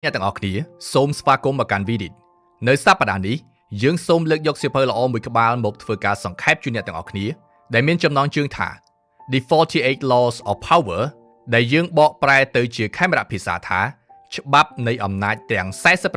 អ្នកទាំងអស់គ្នាសូមស្វាគមន៍មកកាន់ Vidit នៅសប្តាហ៍នេះយើងសូមលើកយកសៀវភៅល្អមួយក្បាលមកធ្វើការសង្ខេបជូនអ្នកទាំងអស់គ្នាដែលមានចំណងជើងថា The 48 Laws of Power ដែលយើងបកប្រែទៅជាខេមរៈភាសាថា ច្បាប់នៃអំណាចទាំង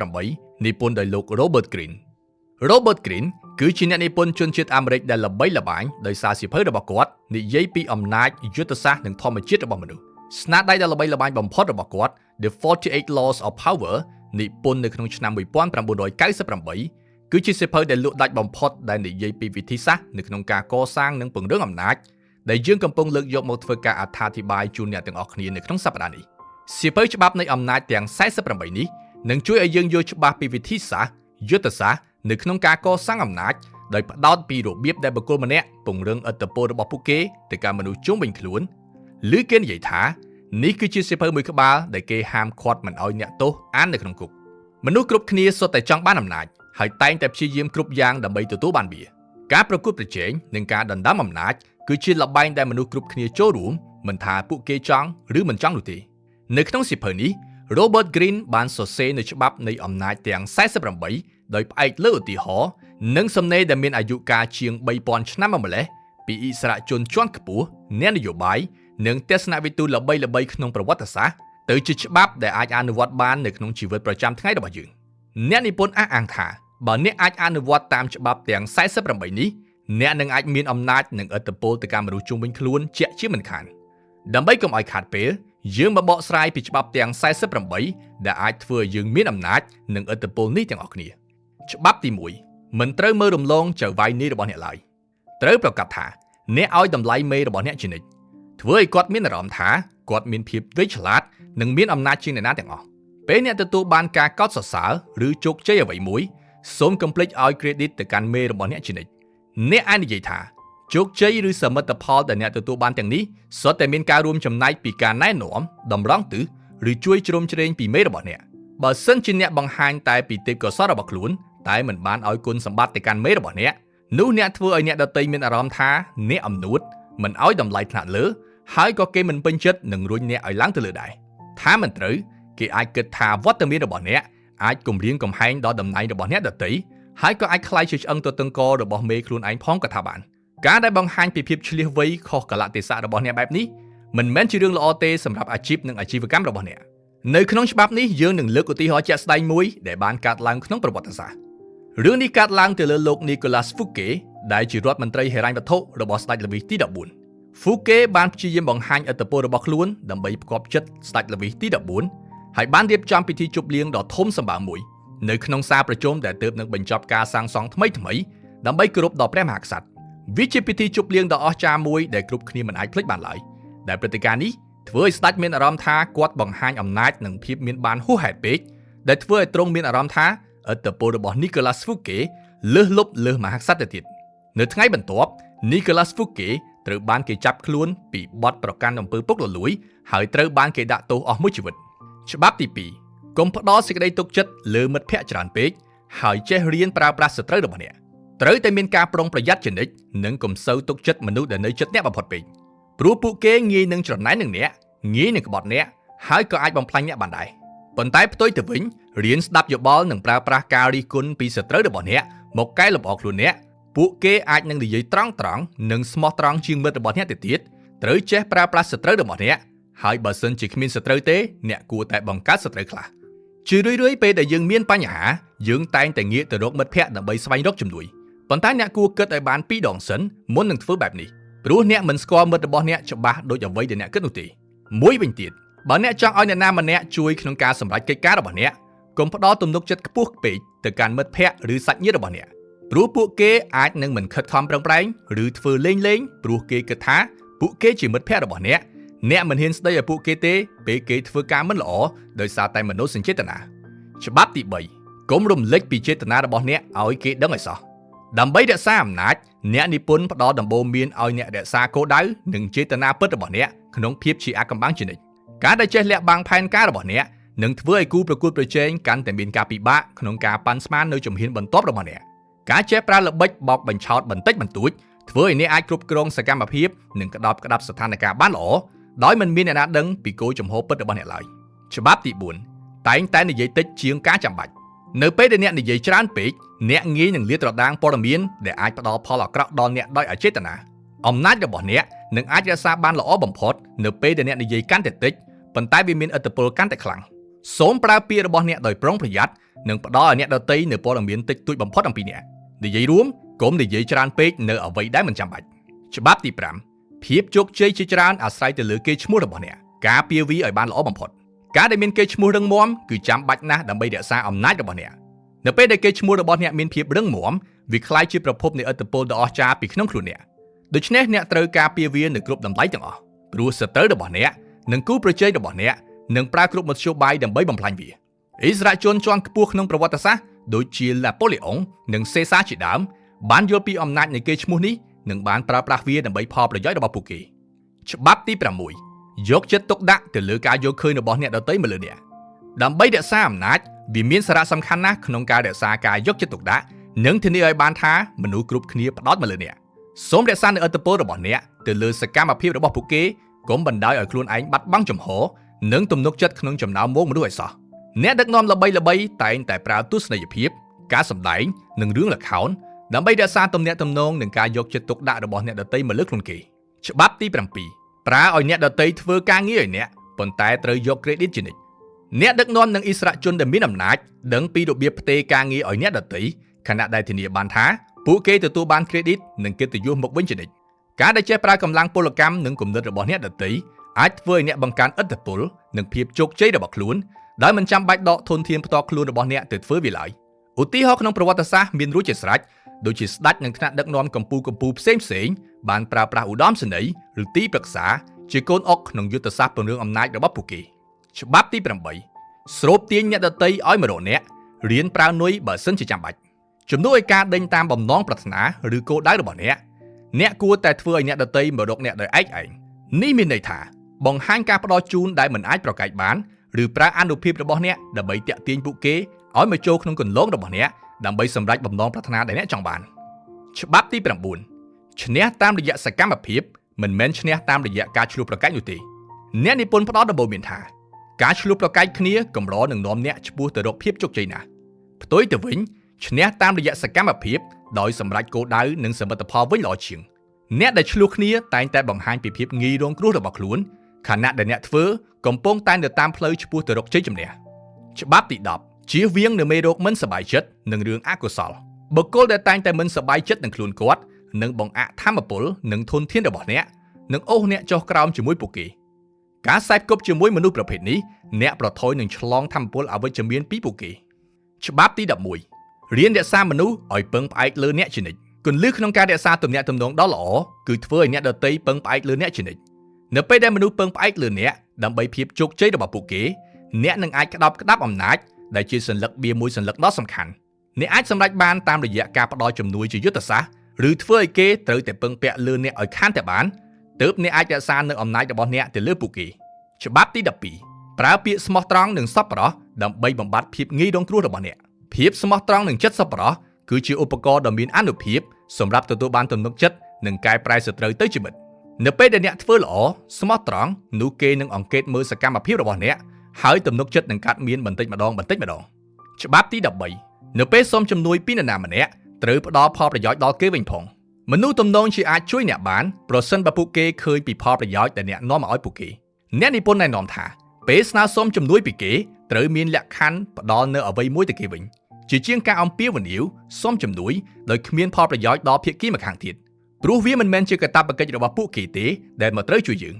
48និពន្ធដោយលោក Robert Greene។ Robert Greene គឺជាអ្នកនិពន្ធជនជាតិអាមេរិកដែលល្បីល្បាញដោយសារសៀវភៅរបស់គាត់និយាយពីអំណាចយុទ្ធសាស្ត្រនិងធម្មជាតិរបស់មនុស្សស្នាដៃដ៏ល្បីល្បាញបំផុតរបស់គាត់ The 48 Laws of Power និពន្ធនៅក្នុងឆ្នាំ1998គឺជាសៀវភៅដែលលក់ដាច់បំផុតដែលនិយាយពីវិធីសាស្ត្រនៅក្នុងការកសាងនិងពង្រឹងអំណាចដែលយើងកំពុងលើកយកមកធ្វើការអត្ថាធិប្បាយជូនអ្នកទាំងអស់គ្នានៅក្នុងសប្តាហ៍នេះ។សៀវភៅច្បាប់នៃអំណាចទាំង48នេះនឹងជួយឲ្យយើងយល់ច្បាស់ពីវិធីសាស្ត្រយុទ្ធសាស្ត្រនៅក្នុងការកសាងអំណាចដោយផ្ដោតពីរបៀបដែលបុគ្គលម្នាក់ពង្រឹងឥទ្ធិពលរបស់ពួកគេទៅកាន់មនុស្សជុំវិញខ្លួនឬគេនិយាយថានេះគឺជាសៀវភៅមួយក្បាលដែលគេហាមឃាត់មិនឲ្យអ្នកទោសអាននៅក្នុងគុក។មនុស្សគ្រប់គ្នាសុទ្ធតែចង់បានអំណាចហើយតែងតែព្យាយាមគ្រប់យ៉ាងដើម្បីទទួលបានវា។ការប្រកួតប្រជែងនិងការដណ្ដើមអំណាចគឺជាល្បែងដែលមនុស្សគ្រប់គ្នាចូលរួមមិនថាពួកគេចង់ឬមិនចង់នោះទេ។នៅក្នុងសៀវភៅនេះ Robert Greene បានសរសេរនៅច្បាប់នៃអំណាចទាំង48ដោយផ្អែកលើឧទាហរណ៍និងសំណេរដែលមានអាយុកាលជាង3000ឆ្នាំមកម្លេះពីឥស្សរជនជាន់ខ្ពស់អ្នកនយោបាយនិងទស្សនវិទូល្បីៗក្នុងប្រវត្តិសាស្ត្រទៅជាច្បាប់ដែលអាចអនុវត្តបាននៅក្នុងជីវិតប្រចាំថ្ងៃរបស់យើងអ្នកនិពន្ធអះអាងថាបើអ្នកអាចអនុវត្តតាមច្បាប់ទាំង48នេះអ្នកនឹងអាចមានអំណាចនិងឥទ្ធិពលទៅកាន់មនុស្សជុំវិញខ្លួនជាក់ជាមិនខានដើម្បីកុំឲ្យខាតពេលយើងមកបកស្រាយពីច្បាប់ទាំង48ដែលអាចធ្វើឲ្យយើងមានអំណាចនិងឥទ្ធិពលនេះទាំងអស់គ្នា។ច្បាប់ទី1មិនត្រូវមើលរំលងចៅហ្វាយនាយរបស់អ្នកឡើយត្រូវប្រកាសថាអ្នកឲ្យតម្លៃមេរបស់អ្នកជានិច្ចធ្វើឲ្យគាត់មានអារម្មណ៍ថាគាត់មានភាពវៃឆ្លាតនិងមានអំណាចជាងអ្នកណាទាំងអស់ពេលអ្នកទទួលបានការកោតសរសើរឬជោគជ័យអ្វីមួយសូមកុំភ្លេចឲ្យ credit ទៅកាន់មេរបស់អ្នកជានិច្ចអ្នកអាចនិយាយថាជោគជ័យឬសមិទ្ធផលដែលអ្នកទទួលបានទាំងនេះសុទ្ធតែមានការរួមចំណែកពីការណែនាំតម្រង់ទិសឬជួយជ្រោមជ្រែងពីមេរបស់អ្នកបើសិនជាអ្នកបង្ហាញតែពីទេពកោសល្យរបស់ខ្លួនតែមិនបានឲ្យគុណសម្បត្តិទៅកាន់មេរបស់អ្នកនោះអ្នកធ្វើឲ្យអ្នកដទៃមានអារម្មណ៍ថាអ្នកអំនួតមិនឲ្យតម្លៃថ្នាក់លើហើយក៏គេមិនពេញចិត្តនឹងរុញអ្នកឲ្យឡើងទៅលើដែរថាមិនត្រូវគេអាចគិតថាវត្តមានរបស់អ្នកអាចគំរាមកំហែងដល់តំណែងរបស់អ្នកដទៃហើយក៏អាចក្លាយជាឆ្អឹងទទឹងករបស់មេខ្លួនឯងផងក៏ថាបានការដែលបង្ហាញពីភាពឈ្លាសវៃខុសកាលៈទេសៈរបស់អ្នកបែបនេះមិនមែនជារឿងល្អទេសម្រាប់អាជីពនិងអាជីវកម្មរបស់អ្នកនៅក្នុងច្បាប់នេះយើងនឹងលើកឧទាហរណ៍ជាក់ស្ដែងមួយដែលបានកើតឡើងក្នុងប្រវត្តិសាស្ត្ររឿងនេះកើតឡើងទៅលើលោក Nicolas Fouquet ដែលជារដ្ឋមន្ត្រីហិរញ្ញវត្ថុរបស់ស្ដេចលវីសទី14 Fouquet បានព្យាយាមបង្ហាញឥទ្ធិពលរបស់ខ្លួនដើម្បីផ្គាប់ចិត្តស្ដេចលវីសទី14ហើយបានរៀបចំពិធីជប់លៀងដ៏ធំសម្បើមមួយនៅក្នុងសាលប្រជុំដែលទើបនឹងបញ្ចប់ការសាងសង់ថ្មីថ្មីដើម្បីគោរពដល់ព្រះមហាក្សត្រវាជាពិធីជប់លៀងដ៏អស្ចារ្យមួយដែលគ្រប់គ្នាមិនអាចភ្លេចបានឡើយដែលព្រឹត្តិការណ៍នេះធ្វើឲ្យស្ដេចមានអារម្មណ៍ថាគាត់បង្ហាញអំណាចនិងភាពមានបានហួសហេតុពេកដែលធ្វើឲ្យទ្រង់មានអារម្មណ៍ថាឥទ្ធិពលរបស់ Nicolas Fouquet លើសលប់លើសមហាក្សត្រទៅទៀតនៅថ្ងៃបន្ទាប់ Nicolas Fouquet ត្រូវបានគេចាប់ខ្លួនពីបទប្រកាន់អំពើពុករលួយហើយត្រូវបានគេដាក់ទោសអស់មួយជីវិតច្បាប់ទី2កុំផ្ដល់សេចក្តីទុកចិត្តលើមិត្តភ័ក្តិច្រើនពេកហើយចេះរៀនប្រើប្រាស់សត្រូវរបស់អ្នកត្រូវតែមានការប្រុងប្រយ័ត្នជានិច្ចនិងកុំសូវទុកចិត្តមនុស្សដែលនៅជិតអ្នកបំផុតពេកព្រោះពួកគេងាយនឹងច្រណែននឹងអ្នកងាយនឹងក្បត់អ្នកហើយក៏អាចបំផ្លាញអ្នកបានដែរប៉ុន្តែផ្ទុយទៅវិញរៀនស្ដាប់យោបល់និងប្រើប្រាស់ការរិះគន់ពីសត្រូវរបស់អ្នកមកកែលម្អខ្លួនអ្នកពួកគេអាចនឹងនិយាយត្រង់ត្រង់និងស្មោះត្រង់ជាងមិត្តរបស់អ្នកទៅទៀតត្រូវចេះប្រើប្រាស់សត្រូវរបស់អ្នកហើយបើសិនជាគ្មានសត្រូវទេអ្នកគួរតែបង្កើតសត្រូវខ្លះជារឿយៗពេលដែលយើងមានបញ្ហាយើងតែងតែងាកទៅរកមិត្តភ័ក្តិដើម្បីស្វែងរកជំនួយប៉ុន្តែអ្នកគួរគិតឲ្យបានពីរដងសិនមុននឹងធ្វើបែបនេះព្រោះអ្នកមិនស្គាល់មិត្តរបស់អ្នកច្បាស់ដូចអ្វីដែលអ្នកគិតនោះទេមួយវិញទៀតបើអ្នកចង់ឲ្យអ្នកណាម្នាក់ជួយក្នុងការសម្រេចកិច្ចការរបស់អ្នកកុំផ្ដល់ទំនុកចិត្តខ្ពស់ពេកទៅកាន់មិត្តភ័ក្តិឬសាច់ញាតិរបស់អ្នកព្រោះពួកគេអាចនឹងមិនខិតខំប្រឹងប្រែងឬធ្វើលេងលេងព្រោះគេគិតថាពួកគេជាមិត្តភ័ក្តិរបស់អ្នកអ្នកមិនហ៊ានស្ដីឲ្យពួកគេទេពេលគេធ្វើការមិនល្អដោយសារតែមនោសញ្ចេតនាច្បាប់ទី3កុំរំលេចពីចេតនារបស់អ្នកឲ្យគេដឹងឲ្យសោះដើម្បីរក្សាអំណាចអ្នកនិពន្ធផ្ដល់ដំបូន្មានឲ្យអ្នករក្សាគោលដៅនិងចេតនាពិតរបស់អ្នកក្នុងភាពជាអាថ៌កំបាំងជានិច្ចការដែលចេះលាក់បាំងផែនការរបស់អ្នកនឹងធ្វើឲ្យគូប្រកួតប្រជែងកាន់តែមានការពិបាកក្នុងការប៉ាន់ស្មាននៅជំហានបន្ទាប់របស់អ្នកការចេះប្រើល្បិចបោកបញ្ឆោតបន្តិចបន្តួចធ្វើឲ្យអ្នកអាចគ្រប់គ្រងសកម្មភាពនិងក្តោបក្តាប់ស្ថានភាពបានល្អដោយមិនមានអ្នកណាដឹងពីគោលជំហរពិតរបស់អ្នកឡើយ។ ច្បាប់ទី4 តែងតែនិយាយតិចជាងការចាំបាច់នៅពេលដែលអ្នកនិយាយច្រើនពេកអ្នកងាយនឹងលាតត្រដាងព័ត៌មានដែលអាចផ្ដល់ផលអាក្រក់ដល់អ្នកដោយអចេតនាអំណាចរបស់អ្នកនឹងអាចរក្សាបានល្អបំផុតនៅពេលដែលអ្នកនិយាយកាន់តែតិចប៉ុន្តែវាមានឥទ្ធិពលកាន់តែខ្លាំងសូមប្រើពាក្យរបស់អ្នកដោយប្រុងប្រយ័ត្ននិងផ្ដល់ឲ្យអ្នកដទៃនូវព័ត៌មានតិចតួចបំផុតអំពីអ្នកនិយាយរួមកុំនិយាយច្រើនពេកនៅអ្វីដែលមិនចាំបាច់ច្បាប់ទី5ភាពជោគជ័យជាច្រើនអាស្រ័យទៅលើកេរ្តិ៍ឈ្មោះរបស់អ្នកការពារវាឲ្យបានល្អបំផុតការដែលមានកេរ្តិ៍ឈ្មោះរឹងមាំគឺចាំបាច់ណាស់ដើម្បីរក្សាអំណាចរបស់អ្នកនៅពេលដែលកេរ្តិ៍ឈ្មោះរបស់អ្នកមានភាពរឹងមាំវាក្លាយជាប្រភពនៃឥទ្ធិពលដ៏អស្ចារ្យពីក្នុងខ្លួនអ្នកដូច្នេះអ្នកត្រូវការពារវានៅគ្រប់តម្លៃទាំងអស់ព្រោះសត្រូវរបស់អ្នកនិងគូប្រជែងរបស់អ្នកនឹងប្រើគ្រប់មធ្យោបាយដើម្បីបំផ្លាញវាអិសរាជជនជាន់ខ្ពស់ក្នុងប្រវត្តិសាស្ត្រដូចជាឡាប៉ូឡេអុងនិងសេសាជាដើមបានយល់ពីអំណាចនៃកេរ្តិ៍ឈ្មោះនេះនិងបានប្រើប្រាស់វាដើម្បីផលប្រយោជន៍របស់ពួកគេច្បាប់ទី6យកចិត្តទុកដាក់ទៅលើការយល់ឃើញរបស់អ្នកដទៃមកលើអ្នកដើម្បីរក្សាអំណាចវាមានសារៈសំខាន់ណាស់ក្នុងការរក្សាការយកចិត្តទុកដាក់និងធានាឲ្យបានថាមនុស្សគ្រប់គ្នាផ្ដោតមកលើអ្នកសូមរក្សានូវឥទ្ធិពលរបស់អ្នកទៅលើសកម្មភាពរបស់ពួកគេកុំបណ្ដោយឲ្យខ្លួនឯងបាត់បង់ចំហនិងទំនុកចិត្តក្នុងចំណោមហ្វូងមនុស្សឲ្យសោះអ្នកដឹកនាំល្បីៗតែងតែប្រើទស្សនីយភាពការសម្ដែងនិងរឿងល្ខោនដើម្បីរក្សាទំនាក់ទំនងនិងការយកចិត្តទុកដាក់របស់អ្នកដទៃមកលើខ្លួនគេច្បាប់ទី7ប្រើឲ្យអ្នកដទៃធ្វើការងារឲ្យអ្នកប៉ុន្តែត្រូវយក credit ជានិច្ចអ្នកដឹកនាំនិងអិសរាជជនដែលមានអំណាចដឹងពីរបៀបផ្ទេរការងារឲ្យអ្នកដទៃខណៈដែលធានាបានថាពួកគេទទួលបាន credit និងកិត្តិយសមកវិញជានិច្ចការដែលចេះប្រើកម្លាំងពលកម្មនិងគំនិតរបស់អ្នកដទៃអាចធ្វើឲ្យអ្នកបង្កើនឥទ្ធិពលនិងភាពជោគជ័យរបស់ខ្លួនដោយមិនចាំបាច់ដកធនធានផ្ទាល់ខ្លួនរបស់អ្នកទៅធ្វើវាឡើយឧទាហរណ៍ក្នុងប្រវត្តិសាស្ត្រមានរួចជាស្រេចដូចជាស្ដេចនិងថ្នាក់ដឹកនាំកម្ពុជាផ្សេងផ្សេងបានប្រើប្រាស់ឧត្តមសេនីយ៍ឬទីប្រឹក្សាជាកូនអុកក្នុងយុទ្ធសាស្ត្រពង្រឹងអំណាចរបស់ពួកគេច្បាប់ទី8ស្រូបទាញអ្នកដទៃឲ្យមករកអ្នករៀនប្រើនុយបើសិនជាចាំបាច់ជំនួសឲ្យការដេញតាមបំណងប្រាថ្នាឬគោលដៅរបស់អ្នកអ្នកគួរតែធ្វើឲ្យអ្នកដទៃមករកអ្នកដោយឯកឯងនេះមានន័យថាបង្ហាញការផ្ដល់ជូនដែលមិនអាចប្រកែកបានឬប្រើអានុភាពរបស់អ្នកដើម្បីទាក់ទាញពួកគេឲ្យមកចូលក្នុងគន្លងរបស់អ្នកដើម្បីសម្រេចបំណងប្រាថ្នាដែលអ្នកចង់បានច្បាប់ទី9ឈ្នះតាមរយៈសកម្មភាពមិនមែនឈ្នះតាមរយៈការឈ្លោះប្រកែកនោះទេអ្នកនិពន្ធផ្ដល់ដំបូន្មានថាការឈ្លោះប្រកែកគ្នាកម្រនឹងនាំអ្នកឆ្ពោះទៅរកភាពជោគជ័យណាស់ផ្ទុយទៅវិញឈ្នះតាមរយៈសកម្មភាពដោយសម្រេចគោលដៅនិងសមិទ្ធផលវិញល្អជាងអ្នកដែលឈ្លោះគ្នាតែងតែបង្ហាញពីភាពងាយរងគ្រោះរបស់ខ្លួនខណៈដែលអ្នកធ្វើកំពុងតែនៅតាមផ្លូវឆ្ពោះទៅរកជ័យជំនះច្បាប់ទី10ជៀសវាងនៅមេរោគមិនសប្បាយចិត្តនិងរឿងអកុសលបុគ្គលដែលតែងតែមិនសប្បាយចិត្តនឹងខ្លួនគាត់នឹងបង្អាក់ធម៌ពលនិងធនធានរបស់អ្នកនិងអូសអ្នកចុះក្រោមជាមួយពួកគេការសេពគប់ជាមួយមនុស្សប្រភេទនេះអ្នកប្រថុយនឹងឆ្លងធម៌ពលអវិជ្ជមានពីពួកគេច្បាប់ទី11រៀនរក្សាមនុស្សឲ្យពឹងផ្អែកលើអ្នកជានិច្ចគន្លឹះក្នុងការរក្សាទំនាក់ទំនងដ៏ល្អគឺធ្វើឲ្យអ្នកដទៃពឹងផ្អែកលើអ្នកជានិច្ចនៅពេលដែលមនុស្សពឹងផ្អែកលើអ្នកដើម្បីភាពជោគជ័យរបស់ពួកគេអ្នកនឹងអាចក្តោបក្តាប់អំណាចដែលជាសន្លឹកបៀមួយសន្លឹកដ៏សំខាន់អ្នកអាចសម្រេចបានតាមរយៈការផ្ដល់ជំនួយជាយុទ្ធសាស្ត្រឬធ្វើឲ្យគេត្រូវតែពឹងពាក់លើអ្នកឲ្យខានតែបានទើបអ្នកអាចរក្សានៅអំណាចរបស់អ្នកទៅលើពួកគេច្បាប់ទី12ប្រើពាក្យស្មោះត្រង់និងសប្បុរសដើម្បីបំបត្តិភាពងាយរងគ្រោះរបស់អ្នកភាពស្មោះត្រង់និងចិត្តសប្បុរសគឺជាឧបករណ៍ដ៏មានអានុភាពសម្រាប់ទទួលបានទំនុកចិត្តនិងកែប្រែសត្រូវទៅជាមិត្តនៅពេលដែលអ្នកធ្វើល្អស្មោះត្រង់នោះគេនឹងអង្កេតមើលសកម្មភាពរបស់អ្នកហើយទំនុកចិត្តនឹងកើតមានបន្តិចម្ដងបន្តិចម្ដងច្បាប់ទី13នៅពេលសូមជំនួយពីនរណាម្នាក់ត្រូវផ្ដល់ផលប្រយោជន៍ដល់គេវិញផងមនុស្សទំនងជាអាចជួយអ្នកបានប្រសិនបើពួកគេឃើញពីផលប្រយោជន៍ដែលអ្នកនាំមកឲ្យពួកគេអ្នកនិពន្ធណែនាំថាពេលស្នើសុំជំនួយពីគេត្រូវមានលក្ខខណ្ឌផ្ដល់នៅអ្វីមួយទៅគេវិញជាជាងការអំពាវនាវសុំជំនួយដោយគ្មានផលប្រយោជន៍ដល់ភាគីម្ខាងទៀតព្រោះវាមិនមែនជាកាតព្វកិច្ចរបស់ពួកគេទេដែលមកត្រូវជួយយើ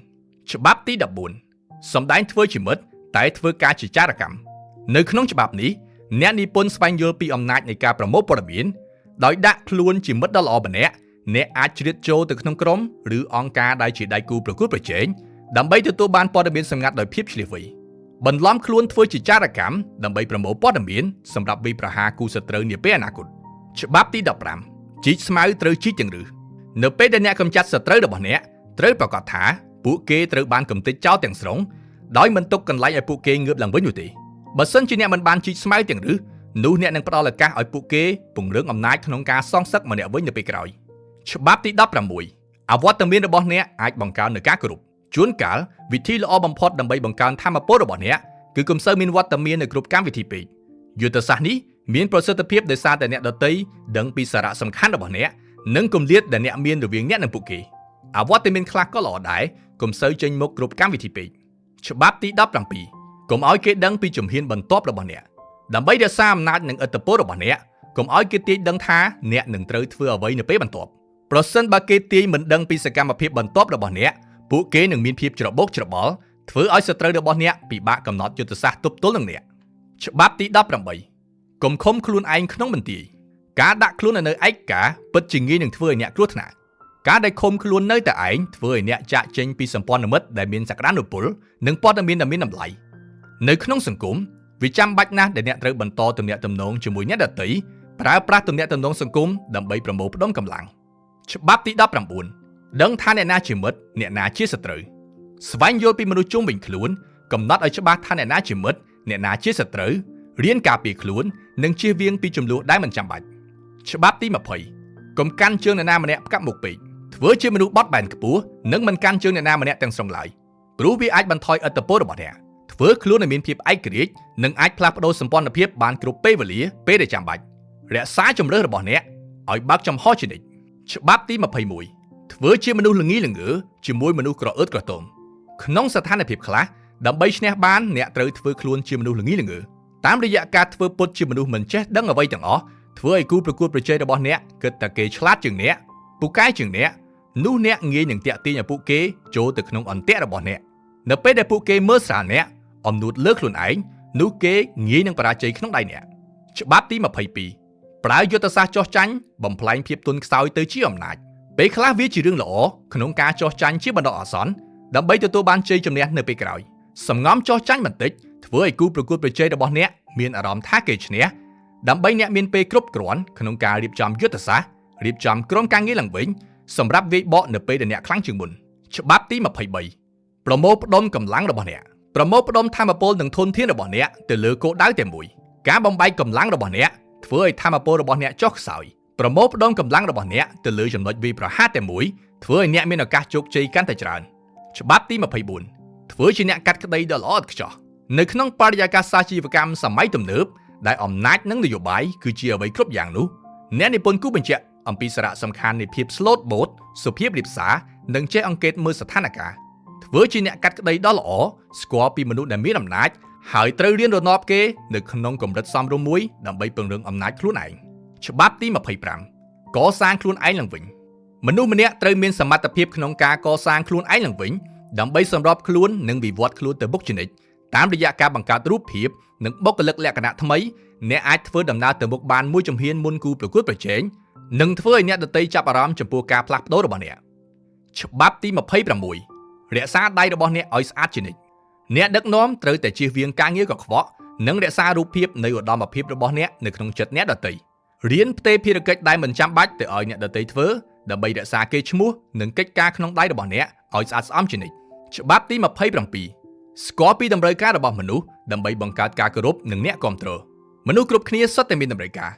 ងច្បាប់ទី14សម្ដែងធ្វើជាមិត្តតែធ្វើការជាចារកម្មនៅក្នុងច្បាប់នេះអ្នកនិពន្ធស្វែងយល់ពីអំណាចនៃការប្រមូលព័ត៌មានដោយដាក់ខ្លួនជាមិត្តដ៏ល្អម្នាក់អ្នកអាចជ្រៀតចូលទៅក្នុងក្រុមឬអង្គការដែលជាដៃគូប្រកួតប្រជែងដើម្បីទទួលបានព័ត៌មានសម្ងាត់ដោយភាពឈ្លាសវៃបន្លំខ្លួនធ្វើជាចារកម្មដើម្បីប្រមូលព័ត៌មានសម្រាប់វាយប្រហារគូសត្រូវនាពេលអនាគតច្បាប់ទី15ជីកស្មៅត្រូវជីកទាំងឫសនៅពេលដែលអ្នកកម្ចាត់សត្រូវរបស់អ្នកត្រូវប្រកាសថាពួកគេត្រូវបានកម្ទេចចោលទាំងស្រុងដោយមិនទុកកន្លែងឲ្យពួកគេងើបឡើងវិញនោះទេបើសិនជាអ្នកមិនបានជីកស្មៅទាំងឫសនោះអ្នកនឹងផ្ដល់ឱកាសឲ្យពួកគេពង្រឹងអំណាចក្នុងការសងសឹកម្នាក់វិញនៅពេលក្រោយច្បាប់ទី16អវត្តមានរបស់អ្នកអាចបង្កើននូវការគោរពជួនកាលវិធីល្អបំផុតដើម្បីបង្កើនធម៌ពលរបស់អ្នក គឺកុំសូវមានវត្តមាននៅគ្រប់កម្មវិធីពេកយុទ្ធសាស្ត្រនេះមានប្រសិទ្ធភាពដោយសារតែអ្នកដទៃដឹងពីសារៈសំខាន់របស់អ្នកនិងគម្លាតដែលអ្នកមានរវាងអ្នកនិងពួកគេអវត្តមានខ្លះក៏ល្អដែរកុំសូវចេញមុខគ្រប់កម្មវិធីពេកច្បាប់ទី17កុំឲ្យគេដឹងពីជំហានបន្ទាប់របស់អ្នកដើម្បីរក្សាអំណាចនិងឥទ្ធិពលរបស់អ្នកកុំឲ្យគេទាយដឹងថាអ្នកនឹងត្រូវធ្វើអ្វីនៅពេលបន្ទាប់ប្រសិនបើគេទាយមិនដឹងពីសកម្មភាពបន្ទាប់របស់អ្នកពួកគេនឹងមានភាពច្របូកច្របល់ធ្វើឲ្យសត្រូវរបស់អ្នកពិបាកកំណត់យុទ្ធសាស្ត្រទប់ទល់នឹងអ្នកច្បាប់ទី18កុំឃុំខ្លួនឯងក្នុងបន្ទាយការដាក់ខ្លួននៅឯកាពិតជាងាយនឹងធ្វើឲ្យអ្នកគ្រោះថ្នាក់ការដែលឃុំខ្លួននៅតែឯងធ្វើឲ្យអ្នកចាក់ចេញពីសម្ព័ន្ធមិត្តដែលមានសក្តានុពលនិងព័ត៌មានដែលមានតម្លៃនៅក្នុងសង្គមវាចាំបាច់ណាស់ដែលអ្នកត្រូវបន្តទំនាក់ទំនងជាមួយអ្នកដទៃប្រើប្រាស់ទំនាក់ទំនងសង្គមដើម្បីប្រមូលផ្ដុំកម្លាំងច្បាប់ទី19ដឹងថាអ្នកណាជាមិត្តអ្នកណាជាសត្រូវស្វែងយល់ពីមនុស្សជុំវិញខ្លួនកំណត់ឲ្យច្បាស់ថាអ្នកណាជាមិត្តអ្នកណាជាសត្រូវរៀនការពារខ្លួននិងជៀសវាងពីចំនួនដែលមិនចាំបាច់ច្បាប់ទី20កុំកាន់ជើងអ្នកណាម្នាក់ផ្កាប់មុខពេកធ្វើជាមនុស្សបត់បែនខ្ពស់និងមិនកាន់ជើងអ្នកណាម្នាក់ទាំងស្រុងឡើយព្រោះវាអាចបន្ថយឥទ្ធិពលរបស់អ្នកធ្វើខ្លួនឲ្យមានភាពឯករាជ្យនិងអាចផ្លាស់ប្ដូរសម្ព័ន្ធភាពបានគ្រប់ពេលវេលាពេលដែលចាំបាច់រក្សាជំរើសរបស់អ្នកឲ្យបើកចំហជានិច្ចច្បាប់ទី21ធ្វើជាមនុស្សល្ងីល្ងើជាមួយមនុស្សក្រអឺតក្រទមក្នុងស្ថានភាពខ្លះដើម្បីឈ្នះបានអ្នកត្រូវធ្វើខ្លួនជាមនុស្សល្ងីល្ងើតាមរយៈការធ្វើពុតជាមនុស្សមិនចេះដឹងអ្វីទាំងអស់ធ្វើឲ្យគូប្រកួតប្រជែងរបស់អ្នកគិតតែគេឆ្លាតជាងអ្នកពូកែជាងអ្នកនោះអ្នកងាយនឹងតាក់ទាញឲ្យពួកគេចូលទៅក្នុងអន្ទាក់របស់អ្នកនៅពេលដែលពួកគេមើលស្រាលអ្នកអំនួតលើខ្លួនឯងនោះគេងាយនឹងបរាជ័យក្នុងដៃអ្នកច្បាប់ទី22ប្រើយុទ្ធសាស្ត្រចោះចាញ់បំផ្លែងភាពទន់ខ្សោយទៅជាអំណាចពេលខ្លះវាជារឿងល្អក្នុងការចោះចាញ់ជាបណ្ដោះអាសន្នដើម្បីទទួលបានជ័យជំនះនៅពេលក្រោយសំងំចោះចាញ់បន្តិចធ្វើឲ្យគូប្រកួតប្រជែងរបស់អ្នកមានអារម្មណ៍ថាគេឈ្នះដើម្បីអ្នកមានពេលគ្រប់គ្រាន់ក្នុងការរៀបចំយុទ្ធសាស្ត្ររៀបចំក្រុមការងារឡើងវិញសម្រាប់វាយបកនៅពេលដែលអ្នកខ្លាំងជាងមុនច្បាប់ទី23ប្រមូលផ្ដុំកម្លាំងរបស់អ្នកប្រមូលផ្ដុំធម៌ពលនិងធនធានរបស់អ្នកទៅលើគោលដៅតែមួយការបំបែកកម្លាំងរបស់អ្នកធ្វើឲ្យធម៌ពលរបស់អ្នកចុះខ្សោយប្រមូលផ្ដុំកម្លាំងរបស់អ្នកទៅលើចំណុចវាយប្រហារតែមួយធ្វើឲ្យអ្នកមានឱកាសជោគជ័យកាន់តែច្រើនច្បាប់ទី24ធ្វើជាអ្នកកាត់ក្តីដ៏ល្អឥតខ្ចោះនៅក្នុងបរិយាកាសសាជីវកម្មសម័យទំនើបដែលអំណាចនិងនយោបាយគឺជាអ្វីគ្រប់យ៉ាងនោះអ្នកនិពន្ធគូបញ្ជាក់អំពីសារៈសំខាន់នៃភាព ស្លូតបូតសុភាពរាបសារនិងចេះអង្កេតមើលស្ថានភាពធ្វើជាអ្នកកាត់ក្តីដ៏ល្អស្គាល់ពីមនុស្សដែលមានអំណាចហើយត្រូវរៀនរណបគេនៅក្នុងកម្រិតសមរម្យមួយដើម្បីពង្រឹងអំណាចខ្លួនឯងច្បាប់ទី25កសាងខ្លួនឯងឡើងវិញមនុស្សម្នាក់ត្រូវមានសមត្ថភាពក្នុងការកសាងខ្លួនឯងឡើងវិញដើម្បីសម្របខ្លួននិងវិវត្តខ្លួនទៅមុខជានិច្ចតាមរយៈការបង្កើតរូបភាពនិងបុគ្គលិកលក្ខណៈថ្មីអ្នកអាចធ្វើដំណើរទៅមុខបានមួយជំហានមុនគូប្រកួតប្រជែងនិងធ្វើឲ្យអ្នកដទៃចាប់អារម្មណ៍ចំពោះការផ្លាស់ប្ដូររបស់អ្នកច្បាប់ទី26រក្សាដៃរបស់អ្នកឲ្យស្អាតជានិច្ចអ្នកដឹកនាំត្រូវតែជៀសវាងការងារកខ្វក់និងរក្សារូបភាពនៃឧត្តមភាពរបស់អ្នកនៅក្នុងចិត្តអ្នកដទៃរៀនផ្ទេរភារកិច្ចដែលមិនចាំបាច់ទៅឲ្យអ្នកដទៃធ្វើដើម្បីរក្សាកេរ្តិ៍ឈ្មោះនិងកិច្ចការក្នុងដៃរបស់អ្នកឲ្យស្អាតស្អំជានិច្ចច្បាប់ទី27ស្គាល់ពីតម្រូវការរបស់មនុស្សដើម្បីបង្កើតការគោរពនិងអ្នកគាំទ្រមនុស្សគ្រប់គ្នាសុទ្ធតែមានតម្រូវកា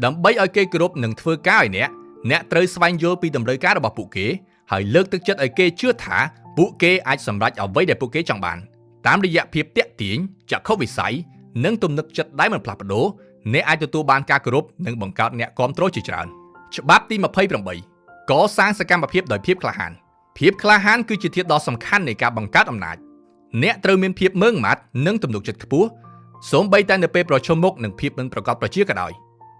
រដើម្បីឲ្យគេគោរពនិងធ្វើការឲ្យអ្នកអ្នកត្រូវស្វែងយល់ពីតម្រូវការរបស់ពួកគេហើយលើកទឹកចិត្តឲ្យគេជឿថាពួកគេអាចសម្រេចអ្វីដែលពួកគេចង់បានតាមរយៈភាពទាក់ទាញចក្ខុវិស័យនិងទំនុកចិត្តដែលមិនផ្លាស់ប្ដូរអ្នកអាចទទួលបានការគោរពនិងបង្កើតអ្នកគាំទ្រជាច្រើនច្បាប់ទី28កសាងសកម្មភាពដោយភាពក្លាហានភាពក្លាហានគឺជាធាតុដ៏សំខាន់នៃការបង្កើតអំណាចអ្នកត្រូវមានភាពម៉ឺងម៉ាត់និងទំនុកចិត្តខ្ពស់សូម្បីតែនៅពេលប្រឈមមុខនឹងភាពមិនប្រកបប្រជាក៏ដោយ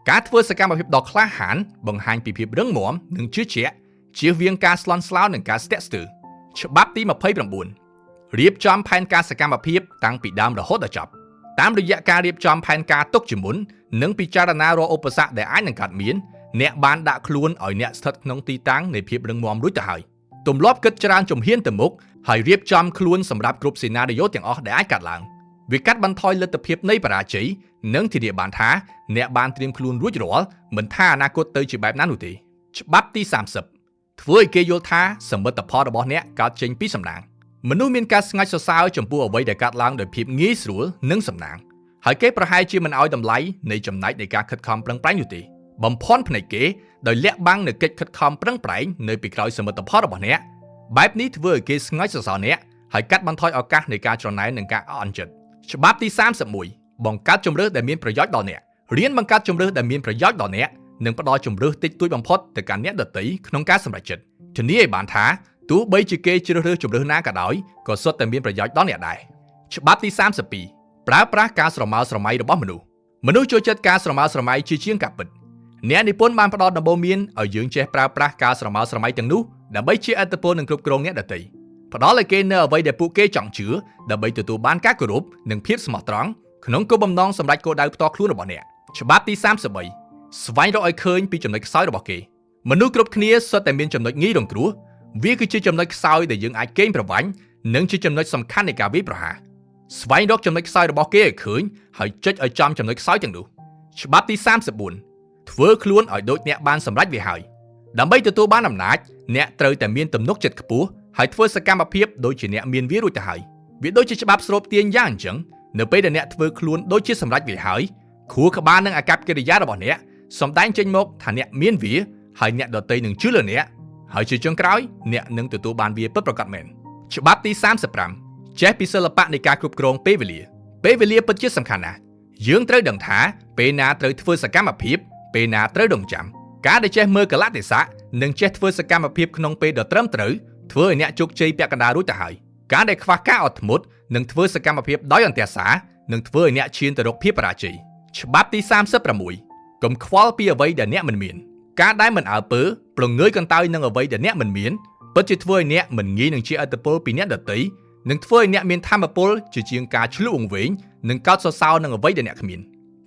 ការធ្វើសកម្មភាពដ៏ក្លាហានបង្ហាញពីភាពរឹងមាំនិងជឿជាក់ជៀសវាងការស្លន់ស្លោនិងការស្ទាក់ស្ទើរច្បាប់ទី29រៀបចំផែនការសកម្មភាពតាំងពីដើមរហូតដល់ចប់តាមរយៈការរៀបចំផែនការទុកជាមុននិងពិចារណារាល់ឧបសគ្គដែលអាចនឹងកើតមានអ្នកបានដាក់ខ្លួនឲ្យអ្នកស្ថិតក្នុងទីតាំងនៃភាពរឹងមាំរួចទៅហើយទម្លាប់គិតច្រើនជំហានទៅមុខហើយរៀបចំខ្លួនសម្រាប់គ្រប់សេណារីយ៉ូទាំងអស់ដែលអាចកើតឡើងវាកាត់បន្ថយលទ្ធភាពនៃបរាជ័យនិងធានាបានថាអ្នកបានត្រៀមខ្លួនរួចរាល់មិនថាអនាគតទៅជាបែបណានោះទេច្បាប់ទី30ធ្វើឲ្យគេយល់ថាសមិទ្ធផលរបស់អ្នកកើតចេញពីសំណាងមនុស្សមានការស្ងាច់សរសើរចំពោះអ្វីដែលកើតឡើងដោយភាពងាយស្រួលនិងសំណាងហើយគេប្រហែលជាមិនឲ្យតម្លៃនៃចំណែកនៃការខិតខំប្រឹងប្រែងនោះទេបំភាន់ភ្នែកគេដោយលាក់បាំងនូវកិច្ចខិតខំប្រឹងប្រែងនៅពីក្រោយសមិទ្ធផលរបស់អ្នកបែបនេះធ្វើឲ្យគេស្ងើចសរសើរអ្នកហើយកាត់បន្ថយឱកាសនៃការច្រណែននិងការអន់ចិត្ត ច្បាប់ទី31បង្កើតជម្រើសដែលមានប្រយោជន៍ដល់អ្នករៀនបង្កើតជម្រើសដែលមានប្រយោជន៍ដល់អ្នកនិងផ្ដល់ជម្រើសតិចតួចបំផុតទៅកាន់អ្នកដទៃក្នុងការសម្រេចចិត្តធានាឲ្យបានថាទោះបីជាគេជ្រើសរើសជម្រើសណាក៏ដោយក៏សុទ្ធតែមានប្រយោជន៍ដល់អ្នកដែរច្បាប់ទី32ប្រើប្រាស់ការស្រមើស្រមៃរបស់មនុស្សមនុស្សចូលចិត្តការស្រមើស្រមៃជាជាងការពិតអ្នកនិពន្ធបានផ្ដល់ដំបូន្មានឲ្យយើងចេះប្រើប្រាស់ការស្រមើស្រមៃទាំងនោះដើម្បីជាឥទ្ធិពលនិងគ្រប់គ្រងអ្នកដទៃផ្ដល់ឲ្យគេនូវអ្វីដែលពួកគេចង់ជឿដើម្បីទទួលបានការគោរពនិងភាពស្មោះត្រង់ក្នុងគោលបំណងសម្រេចគោលដៅផ្ទាល់ខ្លួនរបស់អ្នកច្បាប់ទី33ស្វែងរកឲ្យឃើញពីចំណុចខ្សោយរបស់គេមនុស្សគ្រប់គ្នាសុទ្ធតែមានចំណុចងាយរងគ្រោះវាគឺជាចំណុចខ្សោយដែលយើងអាចកេងប្រវ័ញ្ចនិងជាចំណុចសំខាន់នៃការវាយប្រហារស្វែងរកចំណុចខ្សោយរបស់គេឲ្យឃើញហើយចុចឲ្យចំចំណុចខ្សោយទាំងនោះច្បាប់ទី34ធ្វើខ្លួនឲ្យដូចអ្នកបានសម្រេចវាហើយដើម្បីទទួលបានអំណាចអ្នកត្រូវតែមានទំនុកចិត្តខ្ពស់ហើយធ្វើសកម្មភាពដូចជាអ្នកមានវារួចទៅហើយវាដូចជាច្បាប់ស្រូបទាញយ៉ាងអញ្ចឹងនៅពេលដែលអ្នកធ្វើខ្លួនដូចជាសម្រេចវាហើយខួរក្បាលនិងអាកប្បកិរិយារបស់អ្នកសម្ដែងចេញមកថាអ្នកមានវាហើយអ្នកដទៃនឹងជឿលើអ្នកហើយជាចុងក្រោយអ្នកនឹងទទួលបានវាពិតប្រាកដមែនច្បាប់ទី35ចេះពីសិល្បៈនៃការគ្រប់គ្រងពេលវេលាពេលវេលាពិតជាសំខាន់ណាស់យើងត្រូវដឹងថាពេលណាត្រូវធ្វើសកម្មភាពពេលណាត្រូវរងចាំការដែលចេះមើលកលៈទេសៈនិងចេះធ្វើសកម្មភាពក្នុងពេលដ៏ត្រឹមត្រូវធ្វើឲ្យអ្នកជោគជ័យពាក់កណ្ដាលរួចទៅហើយការដែលខ្វះការអត់ធ្មត់និងធ្វើសកម្មភាពដោយអន្ទះសារនឹងធ្វើឲ្យអ្នកឈានទៅរកភាពបរាជ័យច្បាប់ទី36កុំខ្វល់ពីអ្វីដែលអ្នកមិនមានការដែលមិនអើពើប្រងើយកន្តើយនឹងអ្វីដែលអ្នកមិនមានពិតជាធ្វើឲ្យអ្នកមិនងាយនឹងជាឥទ្ធិពលពីអ្នកដទៃនិងធ្វើឲ្យអ្នកមានធម៌ពលជាជាងការឆ្លុះវង្វេងនិងកោតសរសើរនឹងអ្វីដែលអ្នកគ្មាន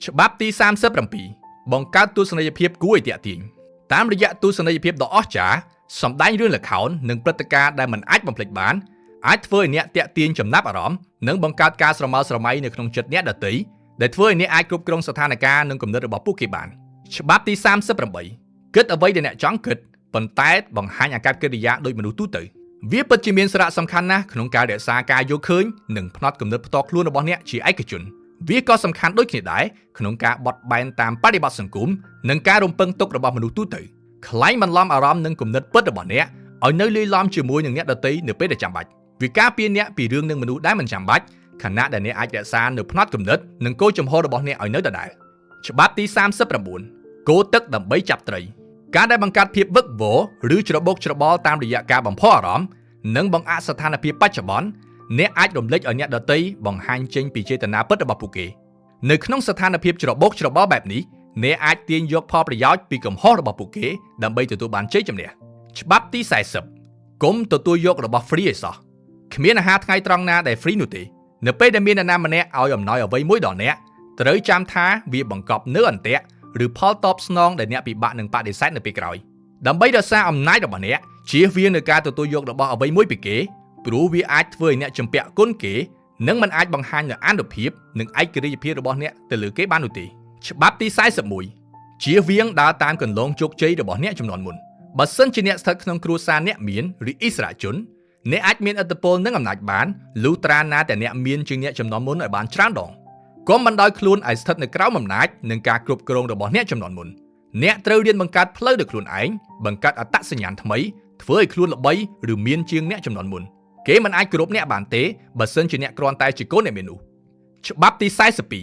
ច្បាប់ទី37បង្កើតទស្សនីយភាពគួរឲ្យទាក់ទាញតាមរយៈទស្សនីយភាពដ៏អស្ចារ្យសម្ដែងរឿងល្ខោននិងព្រឹត្តិការណ៍ដែលមិនអាចបំភ្លេចបានអាចធ្វើឲ្យអ្នកទាក់ទាញចំណាប់អារម្មណ៍និងបង្កើតការស្រមើស្រមៃនៅក្នុងចិត្តអ្នកដទៃដែលធ្វើឲ្យអ្នកអាចគ្រប់គ្រងស្ថានភាពនិងគំនិតរបស់ពួកគេបានច្បាប់ទី38គិតអ្វីដែលអ្នកចង់គិតប៉ុន្តែបង្ហាញអាកប្បកិរិយាដូចមនុស្សទូទៅវាពិតជាមានសារៈសំខាន់ណាស់ក្នុងការរក្សាការយល់ឃើញនិងផ្នត់គំនិតផ្ទាល់ខ្លួនរបស់អ្នកជាឯកជនវាក៏សំខាន់ដូចគ្នាដែរក្នុងការបត់បែនតាមបរិបទសង្គមនិងការរំពឹងទុករបស់មនុស្សទូទៅខ្លែងបន្លំអារម្មណ៍និងគំនិតពិតរបស់អ្នកឲ្យនៅលាយឡំជាមួយនឹងអ្នកដទៃនៅពេលដែលចាំបាច់វាការពារអ្នកពីរឿងនឹងមនុស្សដែលមិនចាំបាច់ខណៈដែលអ្នកអាចរក្សានៅផ្នត់គំនិតនិងគោលជំហររបស់អ្នកឲ្យនៅដដែលច្បាប់ទី39គោទឹកដើម្បីចាប់ត្រីការដែលបង្កើតភាពវឹកវរឬច្របូកច្របល់តាមរយៈការបំផុសអារម្មណ៍និងបង្អាក់ស្ថានភាពបច្ចុប្បន្នអ្នកអាចរំលេចឲ្យអ្នកដទៃបង្ហាញចេញពីចេតនាពិតរបស់ពួកគេនៅក្នុងស្ថានភាពច្របូកច្របល់បែបនេះអ្នកអាចទាញយកផលប្រយោជន៍ពីកំហុសរបស់ពួកគេដើម្បីទទួលបានជ័យជំនះច្បាប់ទី40កុំទទួលយករបស់ free ឲ្យសោះគ្មានអាហារថ្ងៃត្រង់ណាដែល free នោះទេនៅពេលដែលមានអ្នកណាម្នាក់ឲ្យអំណោយអ្វីមួយដល់អ្នកត្រូវចាំថាវាបង្កប់នូវអន្ទាក់ឬផលតបស្នងដែលអ្នកពិបាកនឹងបដិសេធនៅពេលក្រោយដើម្បីរក្សាអំណាចរបស់អ្នកជៀសវាងនៅការទទួលយករបស់អ្វីមួយពីគេព្រោះវាអាចធ្វើឲ្យអ្នកជំពាក់គុណគេនិងមិនអាចបង្ហាញនូវអានុភាពនិងឯករាជ្យភាពរបស់អ្នកទៅលើគេបាននោះទេច្បាប់ទី41ជៀសវាងដើរតាមគន្លងជោគជ័យរបស់អ្នកជំនាន់មុនបើសិនជាអ្នកស្ថិតក្នុងគ្រួសារអ្នកមានឬអិសរាជជនអ្នកអាចមានឥទ្ធិពលនិងអំណាចបានលុះត្រាណាតែអ្នកមានជាងអ្នកជំនាន់មុនឲ្យបានច្រើនដងកុំបណ្ដោយខ្លួនឲ្យស្ថិតនៅក្រោមអំណាចនិងការគ្រប់គ្រងរបស់អ្នកជំនាន់មុនអ្នកត្រូវរៀនបង្កើតផ្លូវដោយខ្លួនឯងបង្កើតអត្តសញ្ញាណថ្មីធ្វើឲ្យខ្លួនល្បីឬមានជាងអ្នកជំនាន់មុនគេមិនអាចគោរពអ្នកបានទេបើសិនជាអ្នកគ្រាន់តែជាកូនអ្នកមាននោះច្បាប់ទី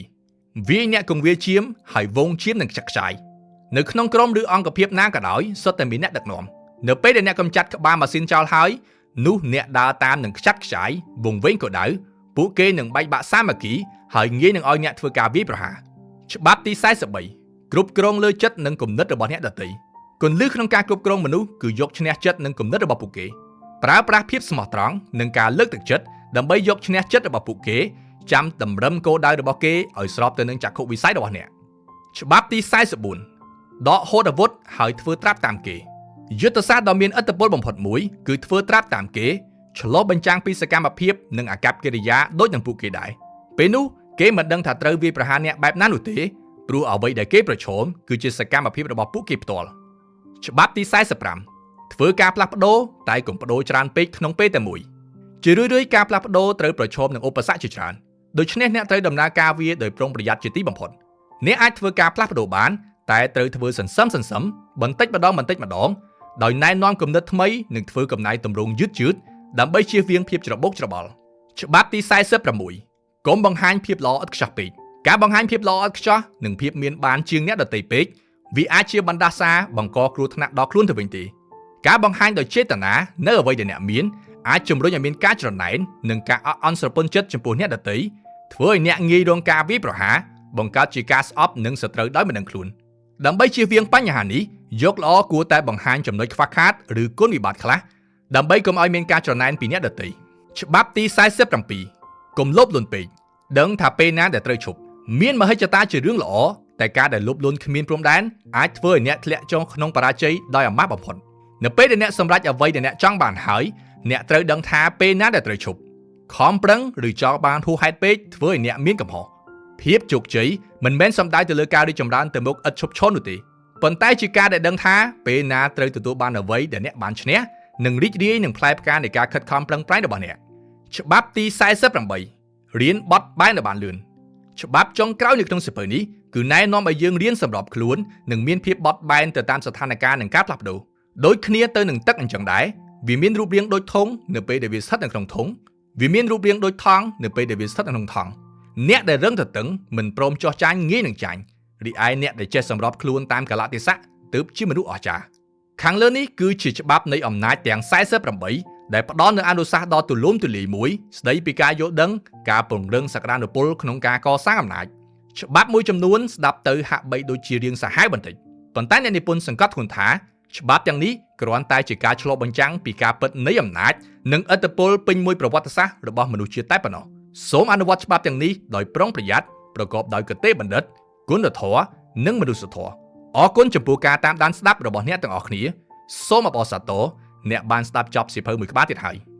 42វាយអ្នកកងវាលចៀមហើយវងចៀមនឹងខ្ចាក់ខ្ចាយនៅក្នុងក្រុមឬអង្គភាពណាក៏ដោយសុទ្ធតែមានអ្នកដឹកនាំនៅពេលដែលអ្នកកម្ចាត់ក្បាលម៉ាស៊ីនចោលហើយនោះអ្នកដើរតាមនឹងខ្ចាត់ខ្ចាយវង្វេងក៏ដៅពួកគេនឹងបែកបាក់សាមគ្គីហើយងាយនឹងឲ្យអ្នកធ្វើការវាយប្រហារច្បាប់ទី43គ្រប់គ្រងលើចិត្តនិងគំនិតរបស់អ្នកដទៃគន្លឹះក្នុងការគ្រប់គ្រងមនុស្សគឺយកឈ្នះចិត្តនិងគំនិតរបស់ពួកគេប្រើប្រាស់ភាពស្មោះត្រង់និងការលើកទឹកចិត្តដើម្បីយកឈ្នះចិត្តរបស់ពួកគេចាំតម្រឹមគោលដៅរបស់គេឲ្យស្របទៅនឹងចក្ខុវិស័យរបស់អ្នកច្បាប់ទី44ដកហូតអាវុធហើយធ្វើត្រាប់តាមគេយុទ្ធសាស្ត្រដ៏មានឥទ្ធិពលបំផុតមួយគឺធ្វើត្រាប់តាមគេឆ្លុះបញ្ចាំងពីសកម្មភាពនិងអាកប្បកិរិយាដូចនឹងពួកគេដែរពេលនោះគេមិនដឹងថាត្រូវវាយប្រហារអ្នកបែបណានោះទេព្រោះអ្វីដែលគេប្រឈមគឺជាសកម្មភាពរបស់ពួកគេផ្ទាល់ច្បាប់ទី45ធ្វើការផ្លាស់ប្ដូរតែកុំប្ដូរច្រើនពេកក្នុងពេលតែមួយជារឿយៗការផ្លាស់ប្ដូរត្រូវប្រឈមនឹងឧបសគ្គជាច្រើនដូច្នេះអ្នកត្រូវដំណើរការវាដោយប្រុងប្រយ័ត្នជាទីបំផុតអ្នកអាចធ្វើការផ្លាស់ប្ដូរបានតែត្រូវធ្វើសន្សឹមសន្សឹមបន្តិចម្ដងបន្តិចម្ដងដោយណែនាំគំនិតថ្មីនិងធ្វើកំណែទម្រង់យឺតយឺតដើម្បីជៀសវាងភាពច្របូកច្របល់ច្បាប់ទី46 កុំបង្ហាញភាពល្អឥតខ្ចោះពេកការបង្ហាញភាពល្អឥតខ្ចោះនិងភាពមានបានជាងអ្នកដទៃពេកវាអាចជាបណ្ដាសាបង្កគ្រោះថ្នាក់ដល់ខ្លួនទៅវិញទេការបង្ហាញដោយចេតនានៅអ្វីដែលអ្នកមានអាចជំរុញឲ្យមានការច្រណែននិងការអត់អន់ស្រពន់ចិត្តចំពោះអ្នកដទៃធ្វើឲ្យអ្នកងាយរងការវាយប្រហារបង្កើតជាការស្អប់និងសត្រូវដោយមិនដឹងខ្លួនដើម្បីជៀសវាងបញ្ហានេះយកល្អគួរតែបង្ហាញចំណុចខ្វះខាតឬគុណវិបត្តិខ្លះដើម្បីកុំឲ្យមានការច្រណែនពីអ្នកដទៃច្បាប់ទី47កុំលោភលន់ពេកដឹងថាពេលណាដែលត្រូវឈប់មានមហិច្ឆតាជារឿងល្អតែការដែលលោភលន់គ្មានព្រំដែនអាចធ្វើឲ្យអ្នកធ្លាក់ចុះក្នុងបរាជ័យដោយអាម៉ាស់បំផុតនៅពេលដែលអ្នកសម្រេចអ្វីដែលអ្នកចង់បានហើយអ្នកត្រូវដឹងថាពេលណាដែលត្រូវឈប់ខំប្រឹងឬចង់បានហួសហេតុពេកធ្វើឲ្យអ្នកមានកំហុសភាពជោគជ័យមិនមែនសំដៅទៅលើការរីកចម្រើនទៅមុខឥតឈប់ឈរនោះទេប៉ុន្តែជាការដែលដឹងថាពេលណាត្រូវទទួលបានអ្វីដែលអ្នកបានឈ្នះនិងរីករាយនឹងផ្លែផ្កានៃការខិតខំប្រឹងប្រែងរបស់អ្នកច្បាប់ទី48រៀនបត់បែនឲ្យបានលឿនច្បាប់ចុងក្រោយនៅក្នុងសៀវភៅនេះគឺណែនាំឲ្យយើងរៀនសម្របខ្លួននិងមានភាពបត់បែនទៅតាមស្ថានភាពនិងការផ្លាស់ប្ដូរដូចគ្នាទៅនឹងទឹកអញ្ចឹងដែរវាមានរូបរាងដូចធុងនៅពេលដែលវាស្ថិតនៅក្នុងធុងវាមានរូបរាងដូចថង់នៅពេលដែលវាស្ថិតនៅក្នុងថង់អ្នកដែលរឹងទទឹងមិនព្រមចោះចាញ់ងាយនឹងចាញ់រីឯអ្នកដែលចេះសម្របខ្លួនតាមកាលៈទេសៈទើបជាមនុស្សអស្ចារ្យខាងលើនេះគឺជាច្បាប់នៃអំណាចទាំង48ដែលផ្ដល់នូវអនុសាសន៍ដ៏ទូលំទូលាយមួយស្ដីពីការយល់ដឹងការពង្រឹងសក្តានុពលក្នុងការកសាងអំណាចច្បាប់មួយចំនួនស្ដាប់ទៅហាក់បីដូចជារៀងសាហាវបន្តិចប៉ុន្តែអ្នកនិពន្ធសង្កត់ធ្ងន់ថាច្បាប់ទាំងនេះគ្រាន់តែជាការឆ្លុះបញ្ចាំងពីការពិតនៃអំណាចនិងឥទ្ធិពលពេញមួយប្រវត្តិសាស្ត្ររបស់មនុស្សជាតិតែប៉ុណ្ណោះសូមអនុវត្តច្បាប់ទាំងនេះដោយប្រុងប្រយ័ត្នប្រកបដោយគតិបណ្ឌិតគុណធម៌និងមនុស្សធម៌អរគុណចំពោះការតាមដានស្ដាប់របស់អ្នកទាំងអស់គ្នាសូមអបអរសាទរអ្នកបានស្ដាប់ចប់សៀវភៅមួយក្បាលទៀតហើយ។